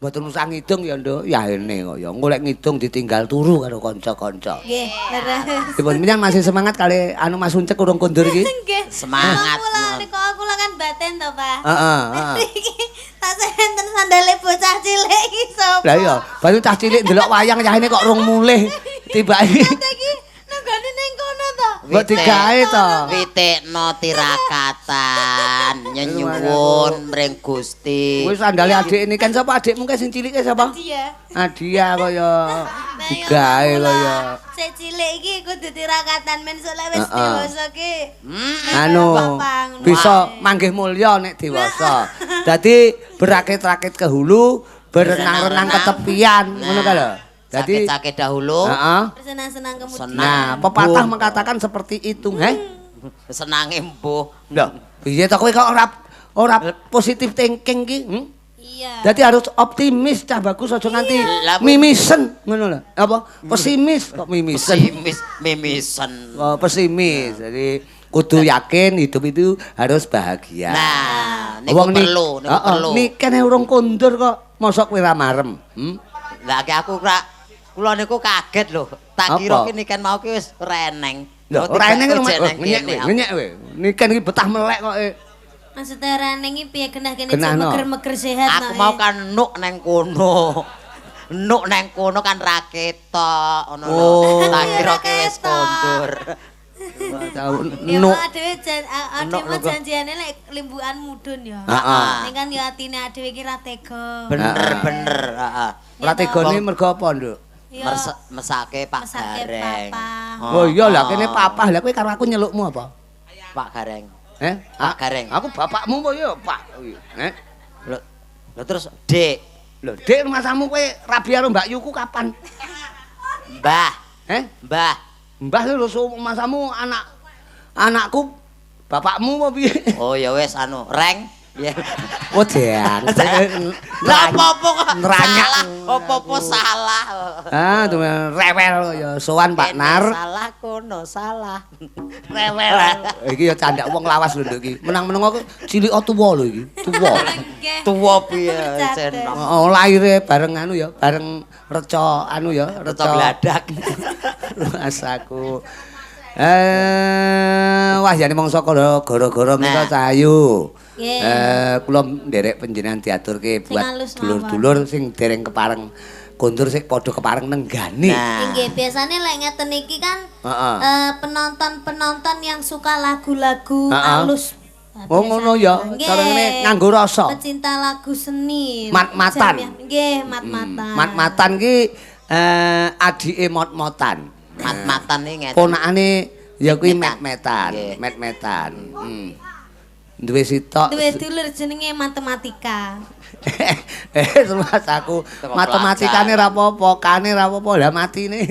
Mboten usah ngidung ya, Nduk. Ya ene kok ya. Engko lek ngidung ditinggal turu karo kanca-kanca. Nggih, leres. Dipun minang masih semangat kali anu Mas Uncek urung kondur iki. Nggih. Semangat. Kula niku aku kan baten to, Pak. Heeh, heeh. Iki tak enten sandale bocah cilik iki sapa? Lah iya, baru cah cilik ndelok wayang yahene kok rung mulih. Tibake Iki nenggone ning kono to. mbok digawe to. Witekno tirakatan nyenyuwun mring Gusti. Wis sandale adik ini kan sapa adikmu kae sing cilik kae sapa? Dia. Adia kaya digawe kaya Sik cilik iki kudu tirakatan men sok lek wis dewasa ki. Anu Bapak, ngono. bisa manggih mulya nek dewasa. Dadi berakit-rakit ke hulu, berenang-renang ke tepian, ngono ka lho. Dadi Sakit-sakit dahulu, heeh. Bersenang-senang kemudian. Senang. Nah, pepatah mengatakan seperti itu, heh. Senange mbuh. Lho, piye to kowe kok ora ora positif thinking ki? Hmm? Iya. Dadi harus optimis cah bagus aja nganti Lah, mimisen ngono lho. Apa? Pesimis kok mimisen. Pesimis, mimisen. Oh, pesimis. Jadi kudu yakin hidup itu harus bahagia. Nah, niku Wong perlu, niku heeh, perlu. Nikene urung kondur kok, mosok kowe ra marem. Hmm? Lah ki aku ora kula niku kaget lho. Tak Apa? kira ki niken mau ki wis ora eneng. Lho, ora eneng kok rumah. jeneng Ngenyek kene kowe, ngenyek kowe. Niken iki betah melek kok. Maksudnya ora ning iki piye genah kene Genah, no. meger-meger sehat Aku no, mau eh. kan nuk neng kono. Nuk neng kono kan ra ketok ngono lho. Oh. Tak kira ki wis Ra ketok. kondur. Ya Nuk. adewe jan Nuk adewe lho, kok. janjiane lek limbukan mudun ya. Heeh. Ning kan ya atine adewe iki ra tega. Bener Heeh. bener, heeh. Ora tegane mergo apa, Nduk? Ya, Mesake Pak Mesake Gareng. papa. Oh iya lah kene papah lah kowe karo aku nyelukmu apa? Pak Gareng. Eh? Pak Gareng. Aku bapakmu apa ya, Pak? Eh? Lho, lho terus Dik, Lho, Dik masamu kowe rabi karo Mbak Yuku kapan? Mbah, Eh? Mbah. Mbah lho masamu anak anakku bapakmu apa piye? Oh ya wis anu, Reng. Ya. Oh, jang. Lah apa-apa kok Neranyak. salah, apa-apa salah. Ah, tuh rewel ya sowan Pak Kene Nar. Salah kono salah. Rewel. Iki ya candak wong lawas lho Nduk iki. Menang-menang aku cilik tuwa lho iki, tuwa. Nggih. Tuwa piye Bercanda. sen. Oh, lahire bareng anu ya, bareng reca anu ya, Reca gladak. Rasaku. Wah jane mangsa kala gara-gara menika Nah. cahayu. Nggih. Kula nderek panjenengan diaturke Sing buat alus dulur-dulur sing dereng kepareng kondur sik padha kepareng nenggani. Nah. Nggih, biasane lek ngeten iki kan Heeh. Penonton-penonton yang suka lagu-lagu Heeh. alus. Nah, Oh, ngono ya. biasanya. Cara ngene Nggih. nganggo rasa. Pecinta lagu seni. Mat-matan. Jamiah. Nggih, mat-matan. Mat-matan ki adike mot-motan. Mat-matan iki ngeten. Ponakane ya kuwi Met-metan. met-metan, Nggih. met-metan. Duwe sitok. Duwe dulur jenenge matematika. Mas aku Teko matematikane ra apa-apa, kane ra apa-apa, lah matine.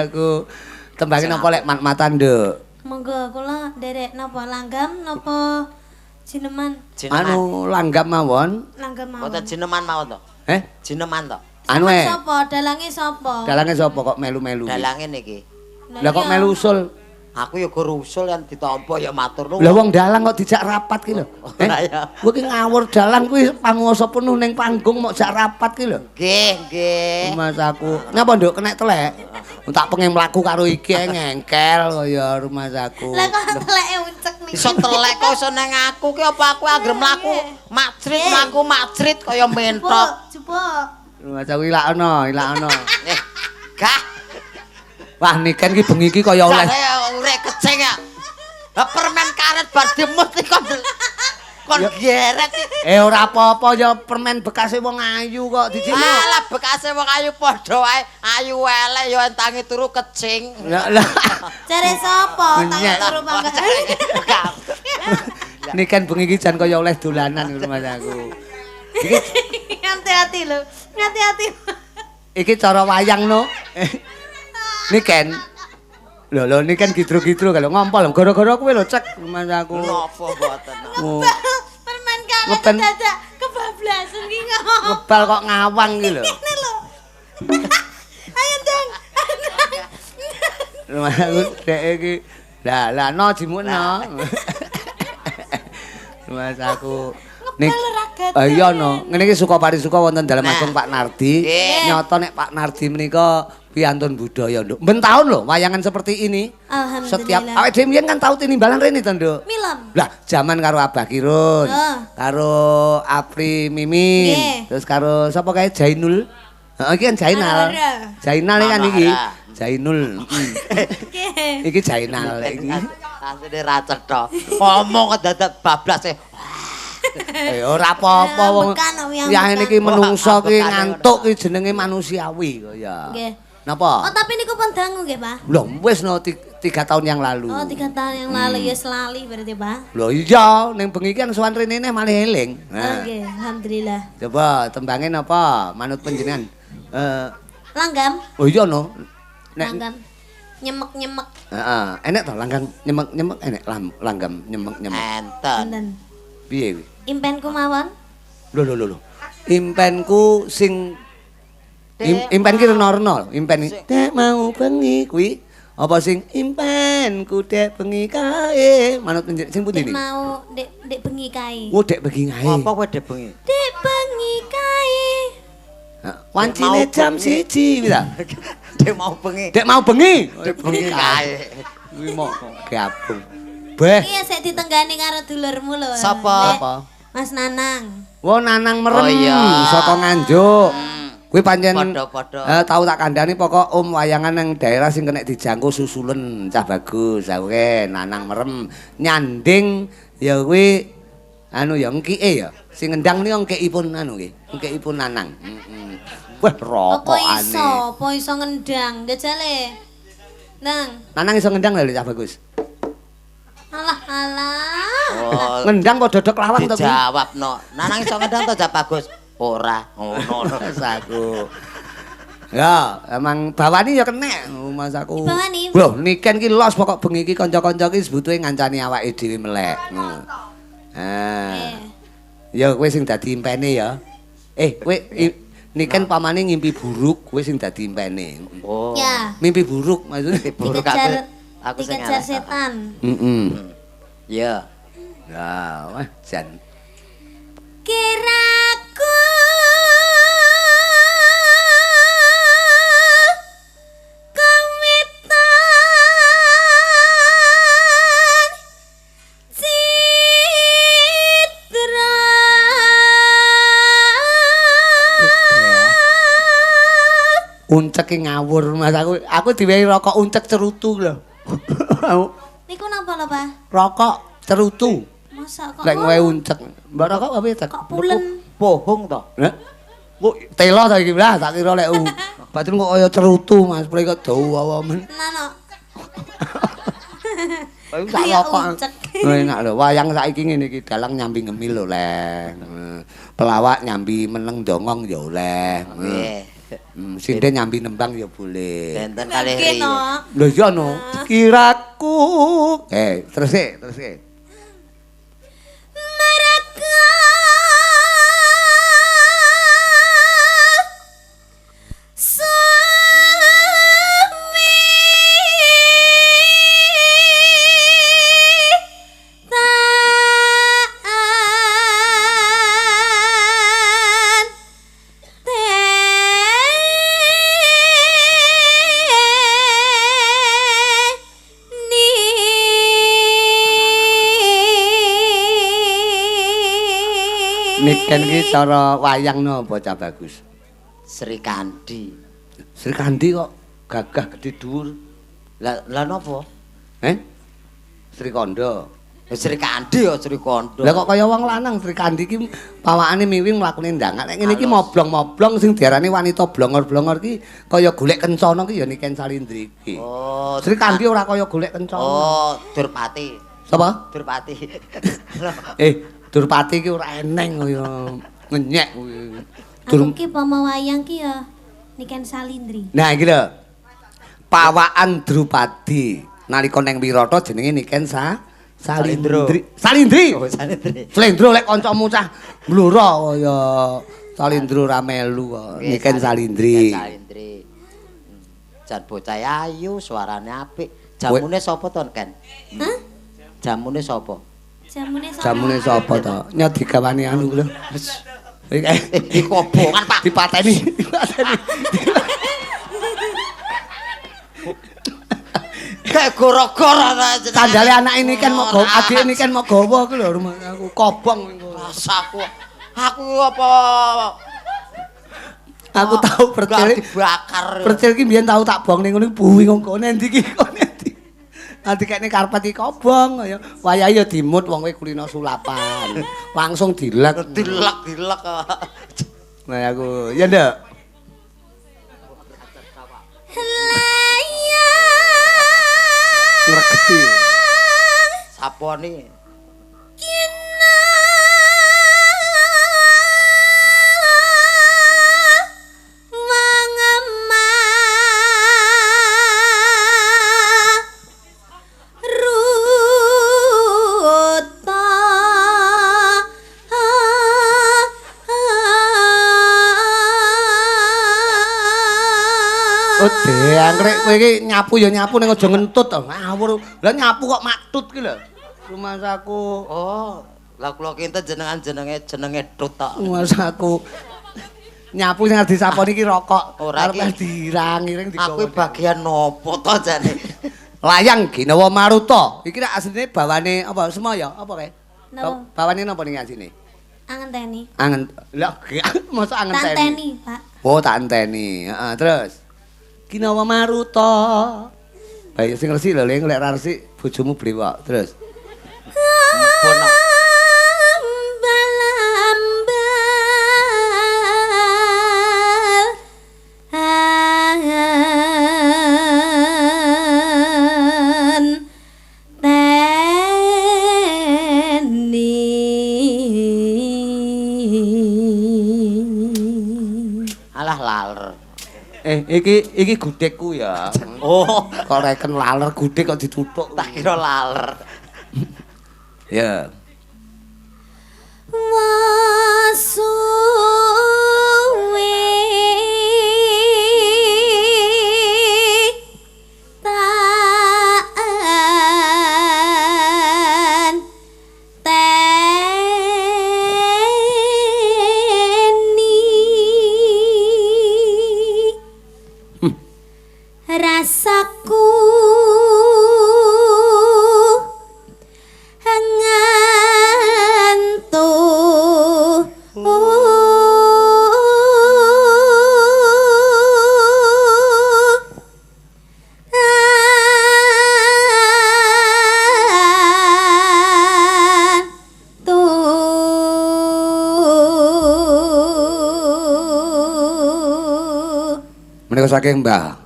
Aku tembange napa lek mat-matan, Nduk? Monggo kula nderek napa langgam napa jineman? Jineman. Anu langgam mawon. Langgam mawon. Mboten jineman mawon to. Eh, Jineman to. anu e. Sapa? Dalange sapa? Dalange sapa kok melu-melu? Dalange niki. Lah kok melu usul? Aku ya gur usul yang ditampa ya matur nuwun. Lah wong dalang kok dijak rapat ki lho. Eh, Lah ya. kowe ki ngawur dalang kuwi panguwasa penuh ning panggung mok jak rapat ki lho. Nggih, nggih. Mas aku. Ngapa nduk kenek telek? Tak pengen mlaku karo iki ae ngengkel kaya rumah aku. Lah kok teleke uncek niki. Iso telek kok iso nang aku ki apa aku anggere mlaku macrit mlaku macrit kaya mentok. Jupuk, jupuk. Rumah aku ilakno, ilakno. Eh, gah. Wah niken ki bengi iki kaya oleh Jare urek kecing ya. Lah permen karet bar dimut iki kon kon geret iki. Eh ora apa-apa ya permen bekase wong ayu kok dijino. Alah bekase wong ayu padha wae, ayu elek ya entangi turu kecing. Lah lah Jare sapa? Tangi Ngenyek. turu pangga. niken bengi iki jan kaya oleh dolanan rumah aku. Iki Hati-hati lho. Hati-hati. iki cara wayang no. Niken. Lho lho niken gidro-gidro kalau ngompol gara-gara kowe lho cek rumah aku. Napa mboten. Oh, Permen karet Ngeben. dadak kebablasan ki ngomong. Ngebal kok ngawang ki lho. Ini lho. Ayo ndang. Ndang. Rumah aku dek iki. Lah lah no jimukno. Rumah aku. Ning iya no, ngene iki suka parisuka wonten dalem agung Pak Nardi. Nyata nek Pak Nardi menika piantun budaya, Nduk. Ben taun lho wayangan seperti ini. Alhamdulillah. Setiap awake dhewe mbiyen kan tau tinimbalan rene to, Nduk. Milem. Lah, jaman karo Abah Kirun, karo Apri Mimin, terus karo sapa kae Jainul. Heeh, iki kan Jainal. Jainal kan iki. Jainul. Iki Jainal iki. Asline ra cetha. Ngomong dadak bablas e. Ora apa-apa wong. Ya niki menungso ki ngantuk ki jenenge manusiawi kaya. Nggih. Napa? Oh, tapi niku pun dangu nggih, Pak. Lho, wis no 3 tahun yang lalu. Oh, 3 tahun yang lalu ya selali berarti, Pak. Lho iya, ning bengi iki kan sowan rene malah eling. Nggih, alhamdulillah. Coba tembange napa? Manut panjenengan. Langgam. Oh iya no. Nek langgam nyemek-nyemek. Heeh, enek to langgam nyemek-nyemek enek langgam nyemek-nyemek. Enten. Piye kuwi? Impenku mawon. Lho lho lho. Impenku sing impen ki rena-rena, impen dek mau bengi kuwi apa sing impenku dek bengi kae manut sing pundi niki? Mau dek dek bengi kae. Oh, dek bengi kae. Apa kowe dek bengi? Dek bengi kae. Wancine jam 1 kuwi ta. Dek mau bengi. Dek mau bengi. Dek bengi kae. Kuwi mau gabung. Beh. Iya sik ditenggani karo dulurmu lho. Sapa? Apa? Mas Nanang. Wo Nanang merem oh, iya. Saka Nganjuk. Kuwi pancen padha-padha. Tau tak kandhani pokok om wayangan nang daerah sing kena dijangkau susulen cah bagus. Oke, Nanang merem nyanding ya kuwi anu ya engkike ya. Sing ngendang niku engkikipun anu nggih, engkikipun Nanang. Heeh. Wah, rokokane. Apa iso? Apa iso ngendang? Jajale. Nang. Nanang iso ngendang lho cah bagus. Alah alah. Oh, ngendang kok dodok lawang to kuwi? Dijawabno. Nanang iso ngendang to cah bagus? Ora, ngono aku. Ya, emang bawani ya kenek Mas aku. Bawani. Loh, niken ki los pokok bengi iki kanca-kanca ki sebutuhe ngancani awake dhewe melek. Heeh. Ya kowe sing dadi impene ya. Kowe niken pamane ngimpi buruk, kowe sing dadi impene. Oh. Ya. Mimpi buruk maksudnya buruk aku sing dikejar setan. Heeh. Ya. Ya, wah jan. Kiraku kawitan citra uncek ngawur Mas aku diwehi rokok uncek cerutu lho. Niku napa lho, Pak? Rokok cerutu. Masa kok lek ngowe uncek. Mbak rokok apa ya? Kok pulen? Bohong to. Hah? Kok telo ta iki lah tak kira lek batin kok kaya cerutu Mas, pre kok dawa men. Tenan kok. Sak rokok. Enak lho, wayang saiki ngene iki dalang nyambi ngemil lho, Leng. Pelawak nyambi meneng dongong ya oleh. Nggih. Sinden nyambi nembang ya boleh. Benten kalih ri. Lho iya no. Kiraku. Terus e, terus e. Mereka semi taan Niken iki cara wayang napa cah bagus? Sri Kandi. Sri Kandi kok gagah gedhe dhuwur. Lah lah napa? Sri Kandha. Sri Kandi ya Sri Kandha. Lah kok kaya wong lanang Sri Kandi iki pawakane miwing mlakune ndangak. Nek ngene iki moblong-moblong sing diarani wanita blongor-blongor iki kaya golek kencana iki ya Niken Salindri iki. Oh, Sri Kandi ora kaya golek kencana. Oh, Durpati. Sapa? Durpati. Durpati iki ora eneng kaya ngenyek kuwi. Aku ki pomo wayang ki ya Niken Salindri. Nah iki lho. Pawakan Drupadi nalika neng Wirata jenenge Niken Salindri. Salindri. Oh, Salindri. Slendro lek kancamu cah mblora kaya Salindro ra melu kok. Niken Salindri. Niken Salindri. Jan bocah ayu, suarane apik. Jamune sapa to, Ken? Hah? Jamune sapa? Jamune sapa? Jamune sapa to? Nyot digawani anu lho. Iki kobongan, Pak. Dipateni, dipateni. Kayak goro-goro ta jenenge. Sandale anak ini kan mau gawa, adik ini kan mau gawa ku lho rumah aku kobong engko. Rasaku. Aku apa Aku tau percil dibakar. Percil ki mbiyen tau tak bong ning ngono buwi kok kene ndi iki kok ndi. Nanti kene karpet iki kobong kaya wayahe ya dimut wong kowe kulino sulapan. Langsung dilek. Dilek-dilek. Nah aku, ya ndak. Ngregeti. Sapone. Oh, dangkrek kowe iki nyapu ya nyapu ning aja ngentut to. Ngawur. Lah nyapu kok maktut ki lho. Rumasaku. Oh, lah kula kinten jenengan jenenge tut tok. Rumasaku. Nyapu sing arep disaponi iki rokok. Ora Arep dirang-iring digawa. Aku bagian nopo to jane? Layang Ginawa Maruta. Iki rak asline bawane apa semaya apa kae? Napa? Bawane napa ning asline? Angenteni. Angen. Lah mosok angenteni. Tanteni, Pak. Oh, tak enteni. Heeh, terus. Ginawa Maruta. Baik sing resik lho, Ling, lek ra resik bojomu brewok. Terus. Ampun. Ambal-ambal an teni. Alah laler. Iki gudegku ya. Oh, kok reken laler gudeg kok dituthuk. Tak kira laler. Ya. Wasuwe taan teni rasaku ngantuk. Menika saking Mbah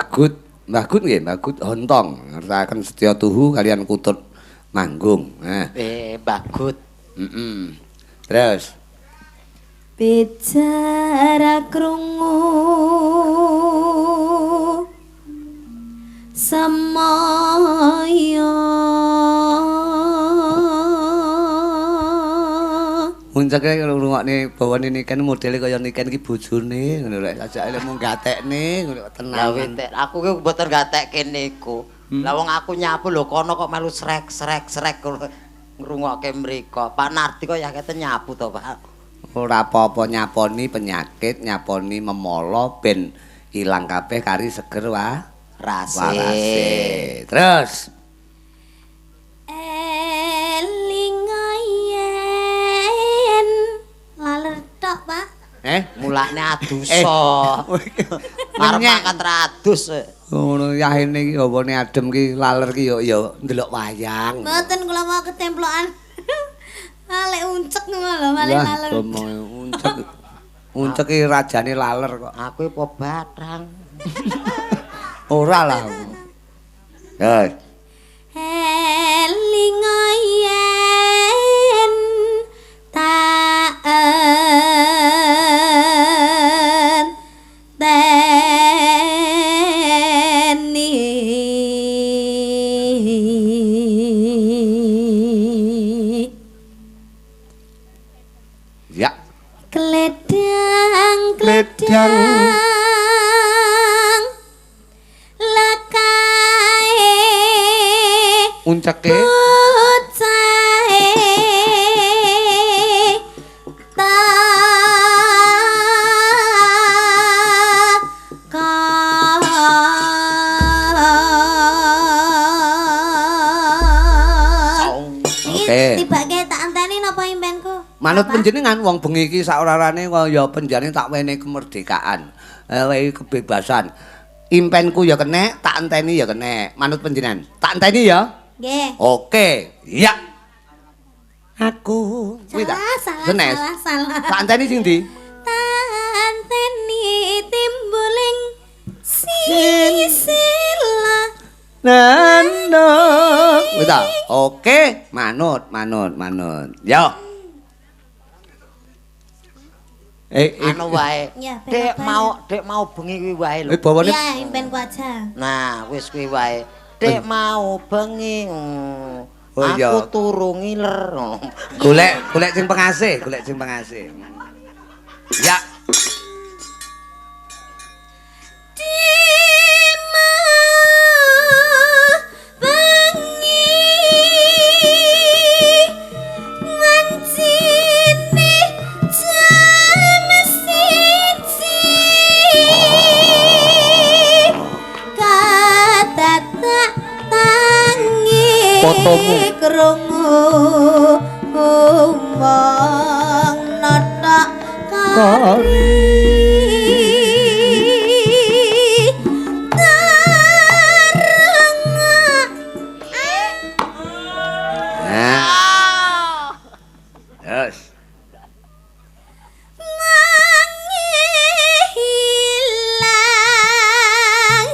Gut, Mbah Gut nggih, Mbah Gut Hontong ngertakaken setya tuhu kalian kutut manggung. Nah. Mbah Gut. Heeh. Terus bicara krungu semaya. Unceke ngrungokne bawane niken modele kaya niken iki bojone ngono lho. Sajake lek mung gatekne ngono tenang. Lah witek aku ki mboten gatekke niku. Lah wong aku nyapu lho kono kok melu srek srek srek ngrungokke mriko. Pak Nardi kok ya kete nyapu to, Pak. Ora apa-apa nyaponi penyakit, nyaponi memolo ben ilang kabeh kari seger wa rase. Warase. Terus eling yen laler tok, Pak. Mulane adusa. Arep mangkat ra adus. Ngono yahene iki hawane adem ki laler ki ya ya ndelok wayang. Mboten kula mau ketemplokan. Malih uncek ngono lho, malih laler. Uncek. Uncek ki rajane laler kok. Aku apa bathang. Ora lah. Ya. Eling yen taen teni. Ya. Kledang kledang lakae unceke bocahe Manut Apa? panjenengan wong bengi iki saorarane kaya penjane tak wenehi kemerdekaan, wenehi kebebasan. Impenku ya kenek, tak enteni ya kenek. Manut panjenengan. Tak enteni ya. Nggih. Oke, iya. Aku kuwi ta? Salah, salah, Senes. salah, salah. Tak enteni sing ndi? Tanteni timbuling sisila. Nano. Kuwi ta? Oke, manut, manut, manut. Yo. Anu wae. Ya, ben Dek apa mau, dek mau bengi kuwi wae lho. Bawane Ya, impenku aja. Nah, wis kuwi wae. Dek mau bengi. Oh, iya. Aku turu ngiler. Golek, golek sing pengasih, golek sing pengasih. Ya. Fotomu. Krungu wong notok kari tarengah. Nah. Terus. Manghilang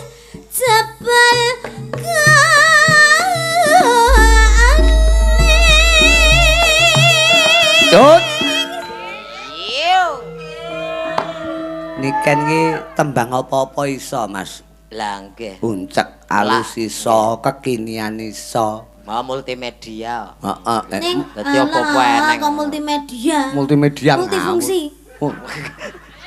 jebal Tut. Niken ki tembang apa-apa iso, Mas. Lah nggih. Uncek alus iso, kekinian iso. Mau multimedia. Heeh. Ning Dadi apa-apa alah, eneng. kok multimedia. Multimedia Multifungsi. ngawur. Oh.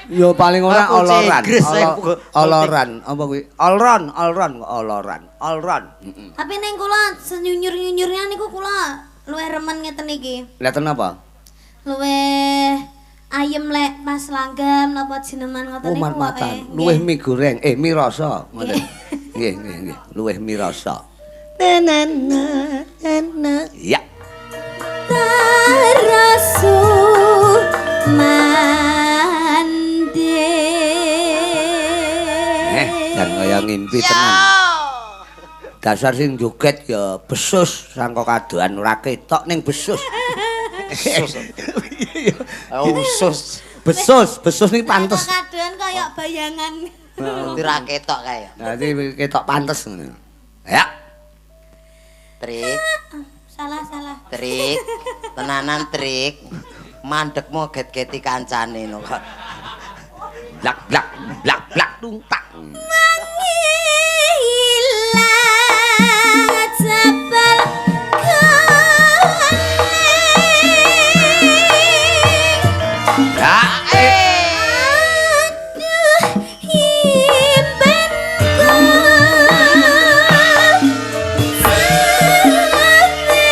Ya paling ora Aku oloran. Inggris, aku. Oloran, apa kuwi? Olron, olron kok oloran. Olron. Heeh. Tapi ning kula senyunyur-nyunyurnya niku kula luwih remen ngeten iki. Lah apa? Luwih ayem lek pas langgam napa jineman ngoten Oh, niku. mat-matan. pokoke. Luwih mie goreng, mie rasa ngoten. Nggih, nggih, nggih. Luwih mie rasa. Na na na na. Ya. Tarasu mande. Jan kaya ngimpi tenan. Dasar sing joget ya besus sangka kadohan ora ketok ning besus. Usus. Usus. Besus, besus nih pantes. Kadohan kaya bayangan. Dadi ra ketok kae. Dadi ketok pantes ngono. Ya. Trik, Salah, salah. trik. Tenanan trik. Mandekmu get-geti kancane no kok. Blak blak blak blak tung tak. Hilang jebal kening. Ya. Aduh, impenku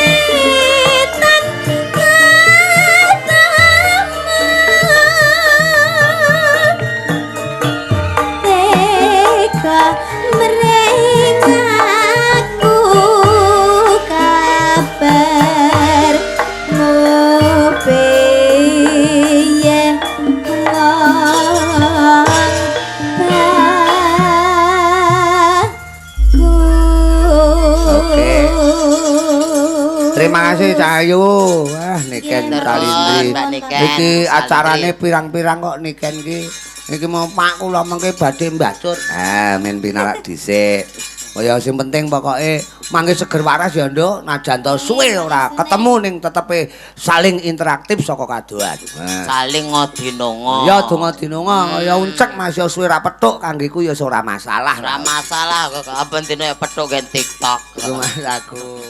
semitan ketemu. Tega mring aku kabarmu piye wong Oke. bagus. Terima kasih Cahayu. Wah, Niken Iya, Salindri. Mbak Niken. Iki acarane Salindri. pirang-pirang kok Niken iki. Iki mau Pak kula mengke badhe mbacur. Ah, men pinarak dhisik. Kaya sing penting pokoke mangke seger waras ya, Nduk. Najan to suwe ora ketemu ning tetepe saling interaktif saka kadohan. Nah. Saling ngodinonga. Ya donga dinonga kaya uncek Mas ya suwe ra petuk kanggeku ya ora masalah. Ora masalah kok aben dina ya petuk gen TikTok. Mas aku.